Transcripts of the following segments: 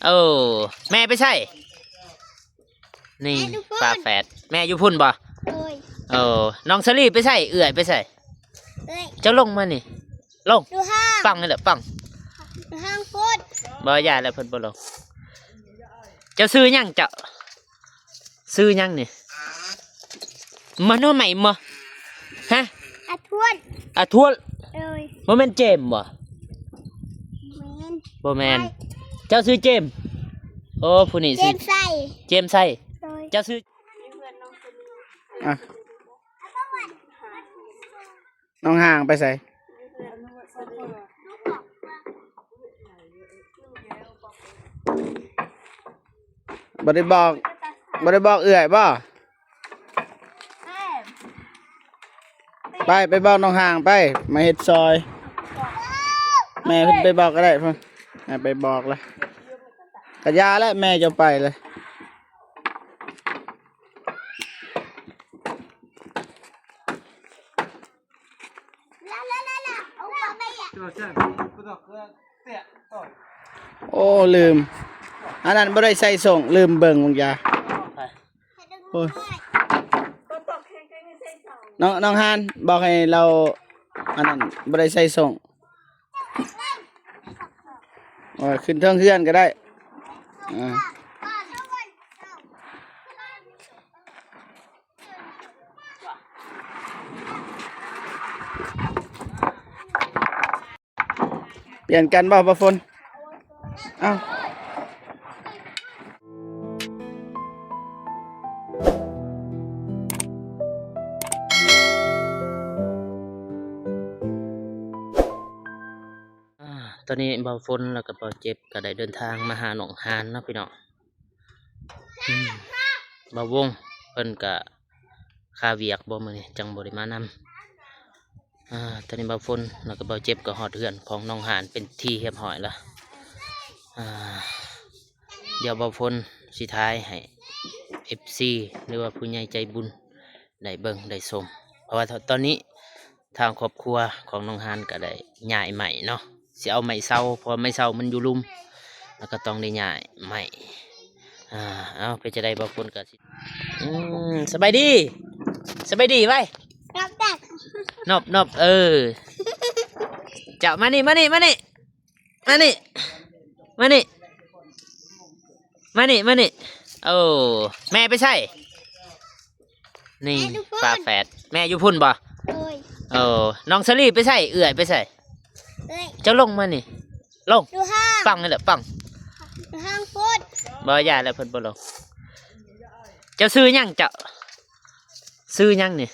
ໂອ້ ແມ່ໄປໃສ? ນີ້ ແມ່ຢູ່ພຸ້ນ ຝາແຝດ ແມ່ຢູ່ພຸ້ນບໍ່? ໂດຍ. ໂອ້ ນ້ອງສາລີໄປໃສ? ເອື້ອຍໄປໃສ? ເອື້ອຍ ເຈົ້າລົງມານີ້ ລົງ ຢູ່ຫ້ອງ ຟັງນີ້ແຫຼະ ຟັງ ຢູ່ຫ້ອງພຸ້ນ. ບໍ່ ຢ່າແລ້ວ ເພິ່ນບໍ່ລົງ. ເຈົ້າຊື່ຫຍັງເຈົ້າ? ຊື່ຫຍັງນີ້? ມາໂນໃໝ່ບໍ່? ຮະ? ອາທວນ ອາທວນ. ໂດຍ. ບໍ່ແມ່ນເຈມບໍ່? ແມ່ນ ບໍ່ແມ່ນ. ເຈົ້າຊື່ເຈມ? ໂອ້ ຜູ້ນີ້ຊື່ ເຈມໄຊ ເຈມໄຊ. ໂດຍ. ເຈົ້າຊື່ ອ່ະ ນ້ອງຫາງໄປໃສ? ບໍ່ໄດ້ບອກ ບໍ່ໄດ້ບອກເອື້ອຍບໍ່? ໄປ ໄປບອກນ້ອງຫາງໄປ ມາເຮັດຊອຍ. ແມ່ເພິ່ນໄປບອກກໍໄດ້ ເພິ່ນ ແມ່ໄປບອກລະ ກະຢ່າແຫຼະ ແມ່ເຈົ້າໄປລະ. ໂອ້ ລືມ ອັນນັ້ນບໍ່ໄດ້ໃສ່ສົ່ງ ລືມເບິ່ງບາງຢ່າ. ໂອ້ຍ ນ້ອງ ນ້ອງຮານ ບອກໃຫ້ລາວ ອັນນັ້ນ ບໍ່ໄດ້ໃສ່ສົ່ງ. ເອີ ຂຶ້ນເທິງເຮືອນກໍໄດ້. ເອີ ປ່ຽນກັນບໍ່ ບ່າວຝົນ? ເອົ້າ ອ່າ ຕອນນີ້ບ່າວຝົນ ແລ້ວກໍບ່າວເຈັບ ກໍໄດ້ເດີນທາງມາຫາໜອງຫານເນາະພີ່ນ້ອງ. ອືມ ບ່າວວົງເພິ່ນກະຄາວຽກບໍ່ ມື້ນີ້ຈັ່ງບໍ່ໄດ້ມານຳ. ອ່າ ຕອນນີ້ບ່າວຝົນ ແລ້ວກໍບ່າວເຈັບກໍຮອດເຮືອນຂອງນ້ອງຫານເປັນທີ່ຮຽບຮ້ອຍລະ. ອ່າ ດຽວບ່າວຝົນຊິຖ່າຍໃຫ້ເອັຟຊີ ຫຼືວ່າຜູ້ໃຫຍ່ໃຈບຸນໄດ້ເບິ່ງໄດ້ຊົມ ເພາະວ່າຕອນນີ້ ທາງຄອບຄົວຂອງນ້ອງຮານກໍໄດ້ຍ້າຍໄມ້ເນາະ ຊິເອົາໄມ້ເຊົາ ເພາະວ່າໄມ້ເຊົາມັນຢູ່ລຸ່ມ ແລ້ວກໍຕ້ອງໄດ້ຍ້າຍໄມ້. ອ່າ ເອົາ ເປັນຈັ່ງໃດ ບ່າວຝົນກໍຊິ ອືມ ສະບາຍດີ ສະບາຍດີໄວ້ ນອບ ນອບ ເອີ ເຈົ້າ ມານີ້ ມານີ້ ມານີ້ ມານີ້ ມານີ້ ມານີ້ ມານີ້. ໂອ້ ແມ່ໄປໃສ? ນີ້ ແມ່ຢູ່ພຸ້ນ ຝາແຝດ ແມ່ຢູ່ພຸ້ນບໍ່? ໂດຍ. ໂອ້ ນ້ອງສາລີໄປໃສ? ເອື້ອຍໄປໃສ? ເອື້ອຍ ເຈົ້າລົງມານີ້ ລົງ ຢູ່ຫ້ອງ ຟັງນີ້ແຫຼະ ຟັງ ຢູ່ຫ້ອງພຸ້ນ. ບໍ່ ຢ່າແລ້ວ ເພິ່ນບໍ່ລົງ. ເຈົ້າຊື່ຫຍັງເຈົ້າ? ຊື່ຫຍັງນີ້?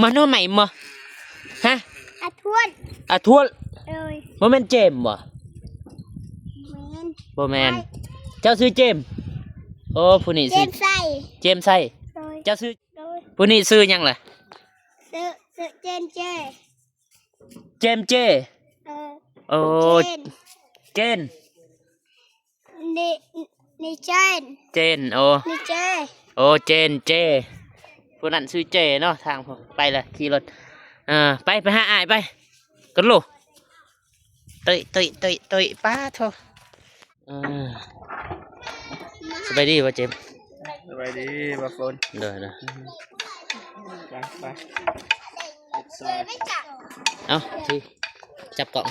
ມາໂນໃໝ່ບໍ່? ຮະ? ອາທວນ ອາທວນ. ໂດຍ. ບໍ່ແມ່ນເຈມບໍ່? ແມ່ນ ບໍ່ແມ່ນ. ເຈົ້າຊື່ເຈມ? ໂອ້ ຜູ້ນີ້ຊື່ ເຈມໄຊ ເຈມໄຊ. ໂດຍ. ເຈົ້າຊື່ ໂດຍ. ຜູ້ນີ້ຊື່ຫຍັງລະ? ຊື່ ຊື່ເຈນເຈ ເຈມເຈ. ເອີ ໂອ້ ເຈນ ເຈນ. ນີ້ ນີ້ເຈນ ເຈນ. ໂອ້ ນີ້ເຈ ໂອ້ ເຈນເຈ. ຜູ້ນັ້ນຊື່ເຈເນາະ ທາງ ໄປລະ ຂີ່ລົດ ເອີ ໄປ ໄປຫາອ້າຍໄປ ກັນໂລ. ຕຸ້ຍ ຕຸ້ຍ ຕຸ້ຍ ຕຸ້ຍ ປາໂທ. ເອີ ສະບາຍດີບໍ່ເຈມ? ສະບາຍດີບ່າວຝົນ. ໂດຍ ໂດຍ. ໄປ ໄປ ເອົາ ຖື ຈັບກ້ອງ.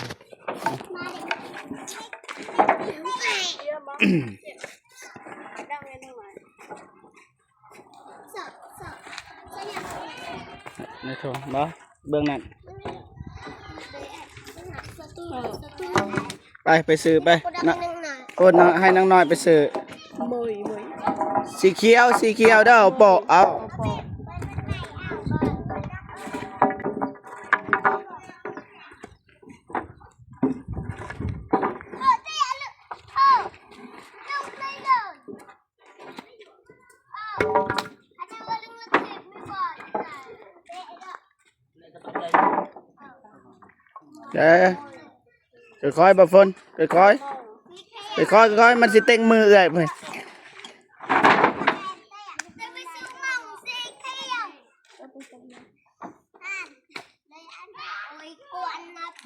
ໃນຖົງບໍ່? ເບິ່ງນັ້ນ ໄປ ໄປຊື້ໄປ. ໂອ້ ໃຫ້ນາງນ້ອຍໄປຊື້. ໂດຍ ໂດຍ. ສີຂຽວ ສີຂຽວເດີ້ ໂປະ ເອົາ. ເອີ ຄ່ອຍໆ ບ່າວຝົນ ຄ່ອຍໆ ຄ່ອຍໆ ຄ່ອຍໆ ມັນຊິເຕັງມືເອື້ອຍເພິ່ນ.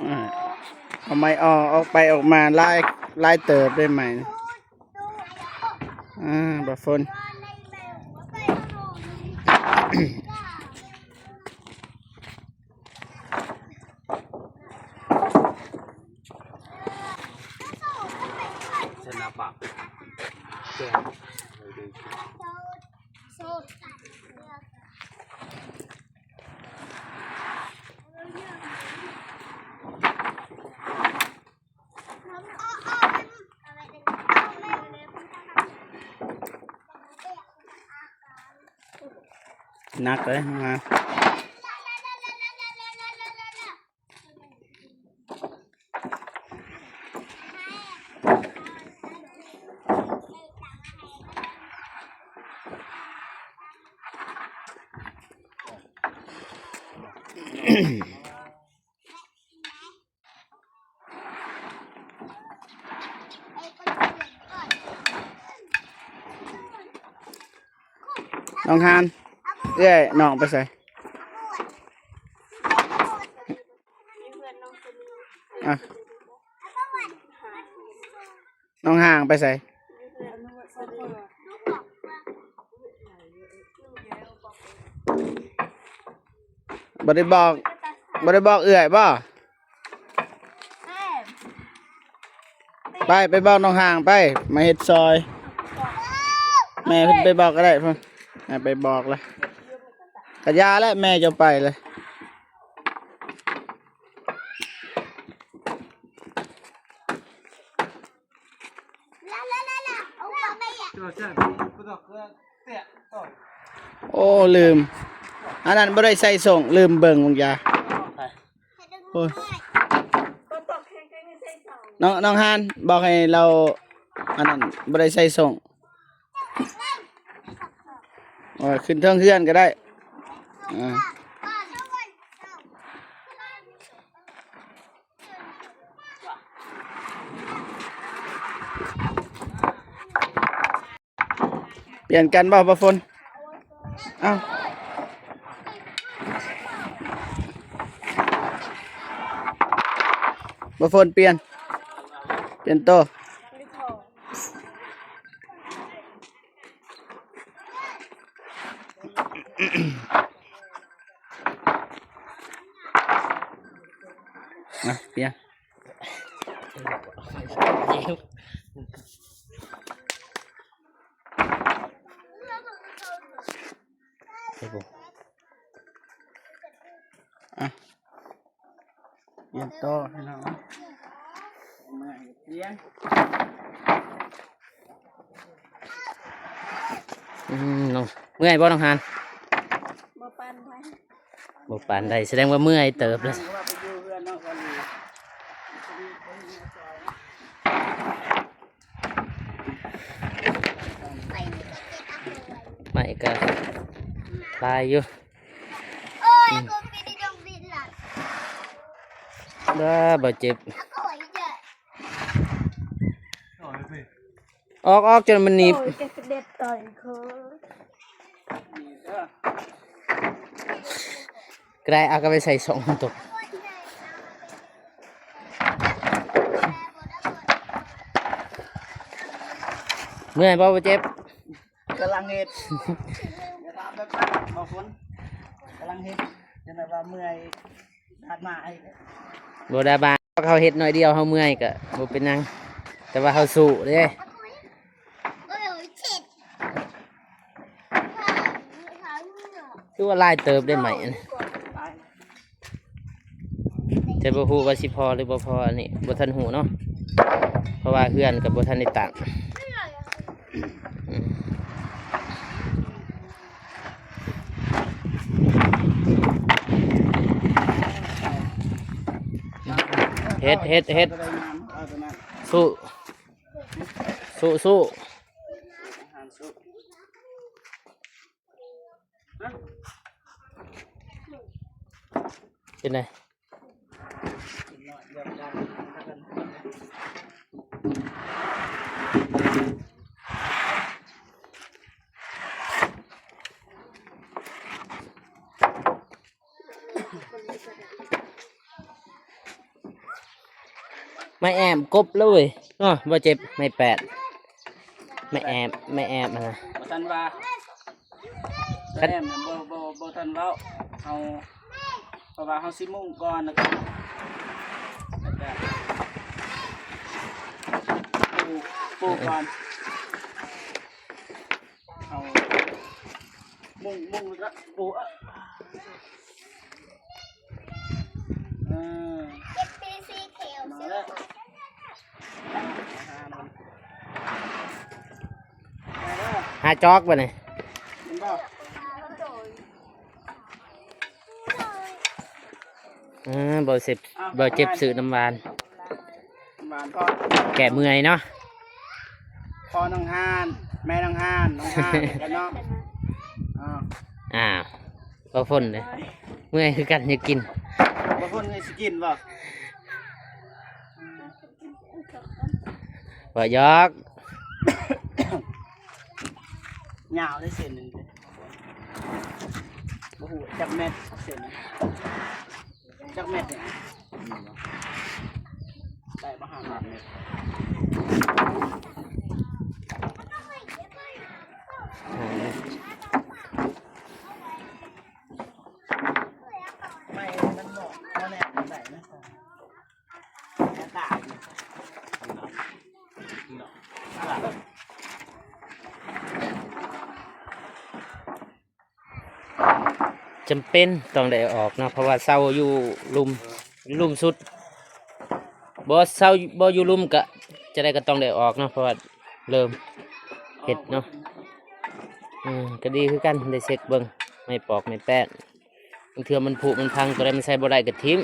ອ່າ ເອົາໄມ້ອອກ ອອກໄປອອກມາຫຼາຍ ຫຼາຍເຕີບໄດ້ໄໝ. ອ່າ ບໍ່ຝົນ. ໜັກເລີຍ ນ້ອງຮານ ເອື້ອຍນ້ອງໄປໃສ? ອ່ະ ນ້ອງຮ່າງໄປໃສ? ບໍ່ໄດ້ບອກ ບໍ່ໄດ້ບອກເອື້ອຍບໍ່? ໄປ ໄປບອກນ້ອງຮ່າງໄປ ມາເຮັດຊອຍ. ແມ່ເພິ່ນໄປບອກກໍໄດ້ ເພິ່ນ ແມ່ໄປບອກລະ ກະຢ່າແຫຼະ ແມ່ເຈົ້າໄປເລີຍ. ໂອ້ ລືມ ອັນນັ້ນບໍ່ໄດ້ໃສ່ສົ່ງ ລືມເບິ່ງ ວາງຢາ. ໂອ້ຍ ນ້ອງ ນ້ອງຮານ ບອກໃຫ້ລາວ ອັນນັ້ນ ບໍ່ໄດ້ໃສ່ສົ່ງ. ເອີ ຂຶ້ນເທິງເຮືອນກໍໄດ້. ອ່າ ປ່ຽນກັນບໍ່ ບໍ່ຝົນ? ເອົ້າ ບໍ່ຝົນປ່ຽນ ປ່ຽນໂຕ. ມາ ເປຍ ເຮັດບໍ່? ອ່ະ ປ່ຽນຕໍ່ພີ່ນ້ອງ ເມື່ອຍປ່ຽນ. ອືມ ນ້ອງ ເມື່ອຍບໍ່ນ້ອງຮານ? ບໍ່ປານໃດ ບໍ່ປານໃດ ສະແດງວ່າເມື່ອຍເຕີບແລ້ວ. ໄມ້ກະຫຼາຍຢູ່. ອືມ ດາ ບາດເຈັບ. ອອກ ອອກ ຈົນມັນໜີບ. ໂອ້ຍ ແກສະເດັດຕໍ່ອີກເຄີຍ ກໍໄດ້ ເອົາກັນໄປໃສ່ສອງຕົວ. ເມື່ອຍບໍ່ ບໍ່ເຈັບ? ກຳລັງເຮັດ ຢ່າຖາມແບບນັ້ນ ບໍ່ຝົນ ກຳລັງເຮັດ ຈັ່ງໄດ້ວ່າເມື່ອຍ ດາດມາ ບໍ່ດາດມາ. ເຮົາເຮັດໜ້ອຍດຽວເຮົາເມື່ອຍກະບໍ່ເປັນຫຍັງ ແຕ່ວ່າເຮົາສູ້ເດ້. ຄືວ່າຫຼາຍເຕີບໄດ້ໄໝອັນນີ້ ແຕ່ບໍ່ຮູ້ວ່າຊິພໍຫຼືບໍ່ພໍ ອັນນີ້ບໍ່ທັນຮູ້ເນາະ ເພາະວ່າເຮືອນກໍບໍ່ທັນໄດ້ຕັ້ງ. ອືມ ເຮັດ ເຮັດ ເຮັດ ສູ້ ສູ້ ສູ້. ເປັນໃດ? ມາແອມກົບແລ້ວເວີຍ. ໂອ້ ບໍ່ເຈັບ ໄມ້ແປດ ໄມ້ແອບ ໄມ້ແອບຫັ້ນນະ ບໍ່ທັນວ່າ ຄັນ ແອບນະ ບໍ່ ບໍ່ ບໍ່ທັນເວົ້າ ເຮົາ ເພາະວ່າເຮົາຊິມຸງກ່ອນ ແລ້ວກໍ ແລ້ວກໍປູ ປູກ່ອນ ເຮົາມຸງ ມຸງແລ້ວກໍປູ ເອີ ເກັບປີສີຂຽວ ມາແລ້ວ ຫາຈອກບາດນີ້ ເຫັນບໍ່? ເອີ ບໍ່ເຈັບ ບໍ່ເຈັບ ຊື້ນ້ຳຫວານ ນ້ຳຫວານພໍ ແກ້ເມື່ອຍເນາະ ພໍ່ນ້ອງຮ່ານ ແມ່ນ້ອງຮ່ານ ນ້ອງຮ່ານກັນເນາະ ອ້າວ ອ້າວ ບໍ່ຝົນເດ້ ເມື່ອຍຄືກັນ ຢາກກິນ ບໍ່ຝົນຊິກິນບໍ່? ບໍ່ຢອກ ຍາວເດ້ເສັ້ນໜຶ່ງເດ້ ບໍ່ຮູ້ຈັກແມັດເສັ້ນໜຶ່ງ ຈັກແມັດນີ້ ໄດ້ບໍ່ ຫ້າແມັດ ຫ້າແມັດ ໄມ້ມັນເນາະ ບໍ່ແນ່ປານໃດນະ. ຈຳເປັນຕ້ອງໄດ້ອອກເນາະ ເພາະວ່າເຊົາຢູ່ລຸ່ມ ລຸ່ມສຸດ ບໍ່ເຊົາ ບໍ່ຢູ່ລຸ່ມກະ ຈັ່ງໃດກໍຕ້ອງໄດ້ອອກເນາະ ເພາະວ່າເລີ່ມເຮັດເນາະ ເອີ ກໍດີຄືກັນ ໄດ້ເຊັກເບິ່ງ ໄມ້ປອກໄມ້ແປ້ນ ບາງເທື່ອມັນຜຸມັນພັງ ໂຕໃດມັນໃຊ້ບໍ່ໄດ້ກໍຖິ້ມ.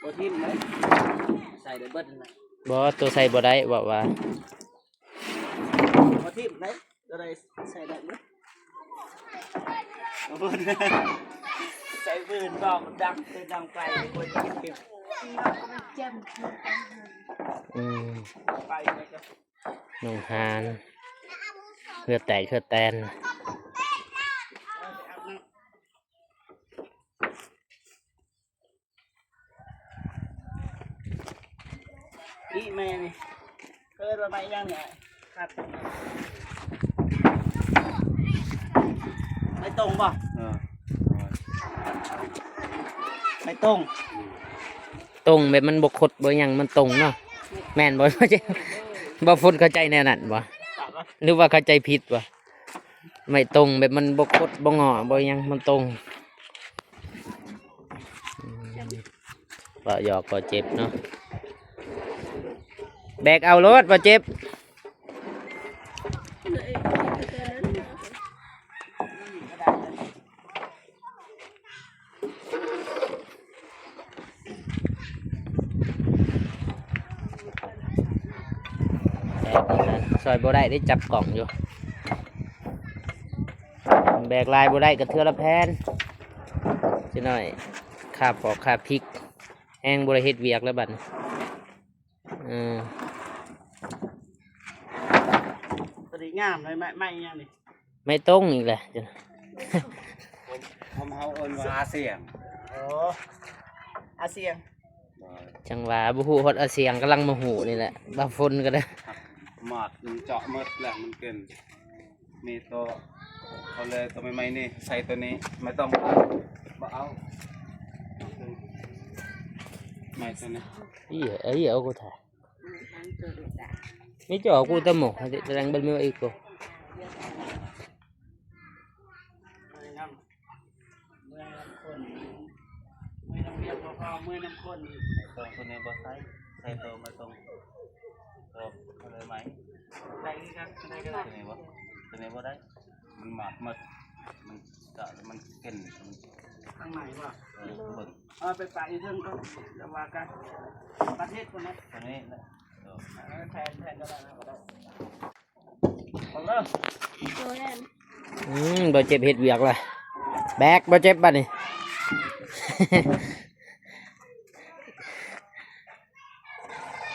ບໍ່ຖິ້ມເດ້ ໃສ່ໄດ້ເບິດນັ້ນແຫຼະ ບໍ່ ໂຕໃສ່ບໍ່ໄດ້ ເວົ້າວ່າ ບໍ່ຖິ້ມເດ້ ໂຕໃດໃສ່ໄດ້ເບິດ ໃສ່ພື້ນບໍ່ ມັນດັງ ຄືດັງໄຟ ບໍ່ໄດ້ຖິ້ມ ອືມ ໄປແລ້ວກໍ ໜອງຫານ ເຫື່ອແຕກເຫື່ອແຕນ. ນີ້ແມ່ນີ້ ເອີ້ນວ່າໄມ້ຫຍັງນີ້ອ້າຍ? ຄັດ ໄມ້ຕົງບໍ່? ເອີ ໄມ້ຕົງ ຕົງແບບມັນບໍ່ຄົດບໍ່ຫຍັງ ມັນຕົງເນາະ ແມ່ນບໍ່? ບໍ່ຝົນເຂົ້າໃຈແນວນັ້ນບໍ່ ຫຼືວ່າເຂົ້າໃຈຜິດບໍ່? ໄມ້ຕົງແບບມັນບໍ່ຄົດບໍ່ຫງໍ້ບໍ່ຫຍັງ ມັນຕົງ ອືມ ເວົ້າຫຍອກກໍເຈັບເນາະ ແບກເອົາໂລດບໍ່ເຈັບ. ແບກນີ້ນະ ຊ່ອຍບໍ່ໄດ້ເດ້ ຈັບກ້ອງຢູ່ ແບກຫຼາຍບໍ່ໄດ້ ກໍເທື່ອລະແຜ່ນ ຈັກໜ້ອຍ ຄ່າປອກຄ່າພິກ ແຮງບໍ່ໄດ້ເຮັດວຽກແລ້ວບັດນີ້ ເອີ ຕົວນີ້ງາມເລີຍ ໄມ້ ໄມ້ຫຍັງນີ້? ໄມ້ຕົງອີກແຫຼະ ຂອງເຮົາເອີ້ນວ່າອາຊຽງ ໂອ້ ອາຊຽງ ໂດຍ ຈັ່ງວ່າບໍ່ຮູ້ຮອດອາຊຽງ ກຳລັງມາຮູ້ນີ້ແຫຼະ ບາຝົນກໍໄດ້ ໝາດມັນເຈາະໝົດແລ້ວ ມັນເປັນ ມີໂຕ ເຂົາເລີຍໂຕໃໝ່ໆນີ້ ໃສ່ໂຕນີ້ ໄມ້ຕົງ ບໍ່ເອົາ ໄມ້ໂຕນີ້ ເອີ ເອີ ເອົາກໍໄດ້ ມີຈອກກູຕະໝົກ ແສດງເບິ່ງມີວ່າອີກໂກ ເມືອນຳຄົນ ເມືອນຳວຽກບໍ່ພໍ ເມືອນຳຄົນອີກ ຕົງຕົວນີ້ບໍ່ໃສ່ ໃສ່ຕົວມາຕົງ ຕົວເຂົາເລີຍໃໝ່ ໄດ້ຄືກັນ ໄດ້ຄືກັນ ຕົວນີ້ບໍ່ ຕົວນີ້ບໍ່ໄດ້ ມັນໝາດໝົດ ມັນກະ ມັນເກັນ ທາງໃນບໍ່ ເອີ ເບິ່ງ ເອົາໄປປະຢູ່ເທິງກ່ອນ ແລ້ວວ່າກັນ ປະເທດຄົນນັ້ນ ຕົວນີ້ແຫຼະ ເອີ ເອີ ແທນ ແທນກໍໄດ້ນະ ກໍໄດ້ ອືມ ບໍ່ເຈັບເຮັດວຽກລະ ແບກບໍ່ເຈັບບາດນີ້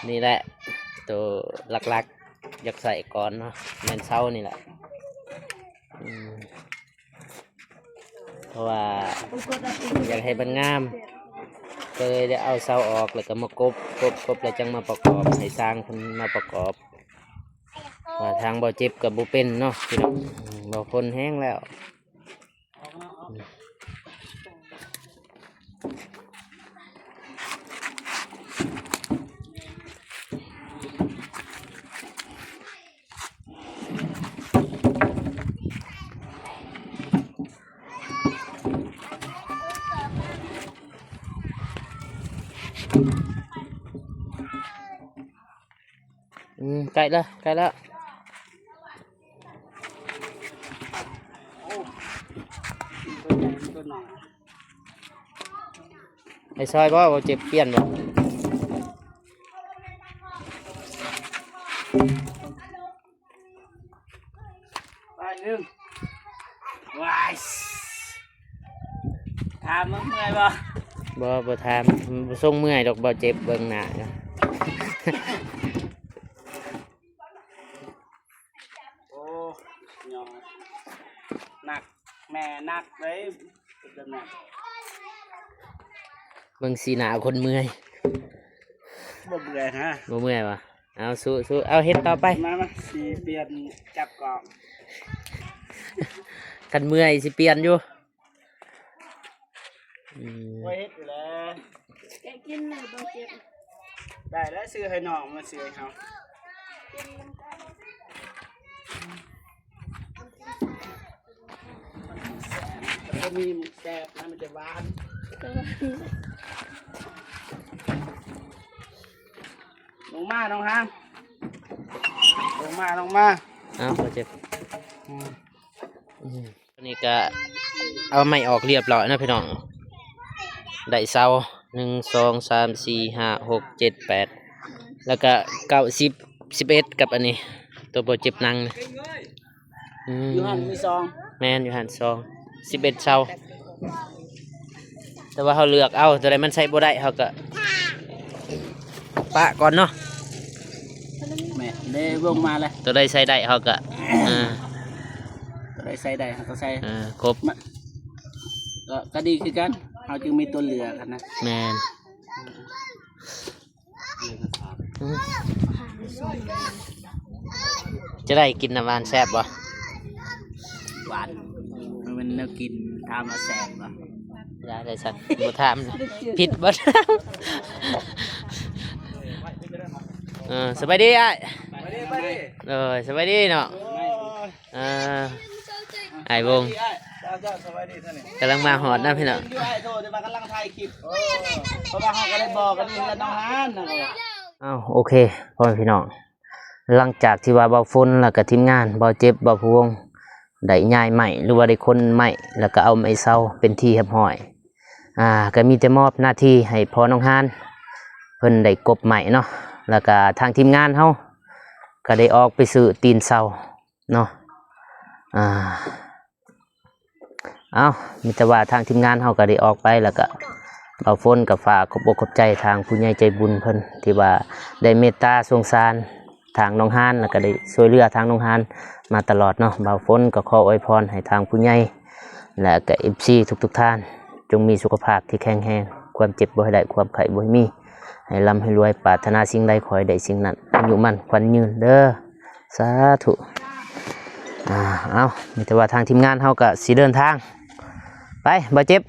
ນີ້ແຫຼະ ໂຕຫຼັກໆ ຢາກໃສ່ກ່ອນເນາະ ແມ່ນເຊົານີ້ແຫຼະ ອືມ ເພາະວ່າຢາກໃຫ້ມັນງາມ ກໍເລີຍໄດ້ເອົາເສົາອອກ ແລ້ວກໍມາກົບ ກົບ ກົບ ແລ້ວຈັ່ງມາປະກອບ ໃຫ້ຊ່າງເພິ່ນມາປະກອບ. ວ່າທາງບໍ່ເຈັບກໍບໍ່ເປັນເນາະພີ່ນ້ອງ ບໍ່ຄົນແຮງແລ້ວ. ອືມ ໃກ້ແລ້ວ ໃກ້ແລ້ວ. ໄປຊ່ອຍບໍ່? ບໍ່ເຈັບ ປ່ຽນບໍ່? ໄປໜຶ່ງ ວ້າຍ ຖາມວ່າເມື່ອຍບໍ່? ບໍ່ ບໍ່ຖາມ ບໍ່ຊົງເມື່ອຍດອກ ບໍ່ເຈັບ ເບິ່ງໜ້າ. ໂອ້ ຍອດ ໜັກ ແມ່ໜັກເດ້ ເປັນແບບນັ້ນ. ເບິ່ງສີໜ້າຄົນເມື່ອຍ. ບໍ່ເມື່ອຍນະ. ບໍ່ເມື່ອຍຫວາ? ເອົາ ສູ້ໆ ເອົາ ເຮັດຕໍ່ໄປ. ມາ ມາ ຊິປ່ຽນຈັບກ້ອງ. ຄັນເມື່ອຍຊິປ່ຽນຢູ່. ອືມ ບໍ່ເຮັດຢູ່ແລ້ວ. ແກະກິນແລ້ວບໍ່ເຈັບ. ໄດ້ແລ້ວ ຊື້ໃຫ້ນ້ອງ ມາຊື້ໃຫ້ເຮົາ. ມັນບໍ່ມີ ມັນແຊບນະ ມັນຈະຫວານ. ເອີ ລົງມາ ນ້ອງຮາມ ລົງມາ ລົງມາ. ເອົາ ບໍ່ເຈັບ. ອືມ ອືມ ອັນນີ້ກະເອົາໄມ້ອອກຮຽບຮ້ອຍເນາະພີ່ນ້ອງ ໄດ້ເສົາ ໜຶ່ງ ສອງ ສາມ ສີ່ ຫ້າ ຫົກ ເຈັດ ແປດ ແລ້ວກະ ເກົ້າ ສິບ ສິບເອັດ ກັບອັນນີ້ ໂຕບໍ່ເຈັບນັ່ງ. ອືມ ຢູ່ຫັ້ນມີສອງ. ແມ່ນ ຢູ່ຫັ້ນສອງ ສິບເອັດເສົາ. ແຕ່ວ່າເຮົາເລືອກເອົາ ໂຕໃດມັນໃຊ້ບໍ່ໄດ້ ເຮົາກະປະກ່ອນເນາະ. ແມ່ນເດ້ ລົງມາແລ້ວ ໂຕໃດໃຊ້ໄດ້ເຮົາກະ ເອີ ໂຕໃດໃຊ້ໄດ້ເຮົາກະໃສ່ ເອີ ຄົບ ມັນກະ ກະດີຄືກັນ ເຮົາຈຶ່ງມີຕົວເລືອກຫັ້ນນະ. ແມ່ນ. ອືມ ຈະໄດ້ກິນນ້ຳຫວານແຊບບໍ່? ຫວານ ມັນເປັນແນວກິນ ຖາມວ່າແຊບບໍ່? ຢ່າໄດ້ຊັ້ນ ບໍ່ຖາມ ຜິດບໍ່? ເອີ ສະບາຍດີອ້າຍ. ສະບາຍດີ ສະບາຍດີ. ເອີ ສະບາຍດີເນາະ. ເອີ ອ້າຍວົງ ເຈົ້າ ເຈົ້າ ສະບາຍດີທ່ານນີ້ ກຳລັງມາຮອດນະພີ່ນ້ອງ. ຢູ່ອ້າຍໂທດ ແຕ່ວ່າກຳລັງຖ່າຍຄລິບ ເອີ ເພາະວ່າເຮົາກໍໄດ້ບອກກັນຢູ່ເຮືອນນ້ອງຮານນະ. ເອົ້າ ໂອເຄ ພໍ່ແມ່ພີ່ນ້ອງ ຫຼັງຈາກທີ່ວ່າບ່າວຝົນ ແລ້ວກໍທີມງານ ບ່າວເຈັບ ບ່າວພະວົງ ໄດ້ຍ້າຍໄມ້ ຫຼືວ່າໄດ້ຂົນໄມ້ ແລ້ວກໍເອົາໄມ້ເສົາເປັນທີ່ຮຽບຮ້ອຍ ອ່າ ກໍມີແຕ່ມອບໜ້າທີ່ໃຫ້ພໍ່ນ້ອງຮານ ເພິ່ນໄດ້ກົບໄມ້ເນາະ ແລ້ວກໍທາງທີມງານເຮົາກໍໄດ້ອອກໄປຊື້ຕີນເສົາເນາະ. ອ່າ ເອົ້າ ມີແຕ່ວ່າທາງທີມງານເຮົາກໍໄດ້ອອກໄປ ແລ້ວກໍບ່າວຝົນກໍຝາກຂອບອົກຂອບໃຈທາງຜູ້ໃຫຍ່ໃຈບຸນເພິ່ນ ທີ່ວ່າໄດ້ເມດຕາສົງສານ ທາງນ້ອງຮານ ແລ້ວກໍໄດ້ຊ່ວຍເຫຼືອທາງນ້ອງຮານມາຕະຫຼອດເນາະ. ບ່າວຝົນກໍຂໍອວຍພອນໃຫ້ທາງຜູ້ໃຫຍ່ ແລະກໍເອັຟຊີທຸກໆທ່ານ ຈົ່ງມີສຸຂະພາບທີ່ແຂງແຮງ, ຄວາມເຈັບບໍ່ໃຫ້ໄດ້, ຄວາມໄຂ້ບໍ່ໃຫ້ມີ, ໃຫ້ລ່ຳໃຫ້ລວຍ, ປາດຖະໜາສິ່ງໃດຂໍໃຫ້ໄດ້ສິ່ງນັ້ນ, ອາຍຸໝັ້ນຂວັນຍືນເດີ. ສາທຸ. ອ່າ ເອົາ ມີແຕ່ວ່າທາງທີມງານເຮົາກໍຊິເດີນທາງ ໄປ ບ່າວເຈັບ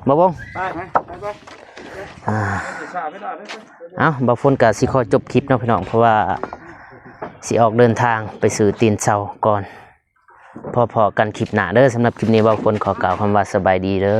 ບ່າວວົງ. ໄປ ໄປ ໄປ ໄປ. ອ່າ ເອົາ ບ່າວຝົນກໍຊິຂໍຈົບຄລິບເນາະພີ່ນ້ອງ ເພາະວ່າຊິອອກເດີນທາງໄປຊື້ຕີນເສົາກ່ອນ. ພໍ້ໆກັນຄລິບໜ້າເດີ. ສຳລັບຄລິບນີ້ ບ່າວຝົນຂໍກ່າວຄຳວ່າສະບາຍດີເດີ.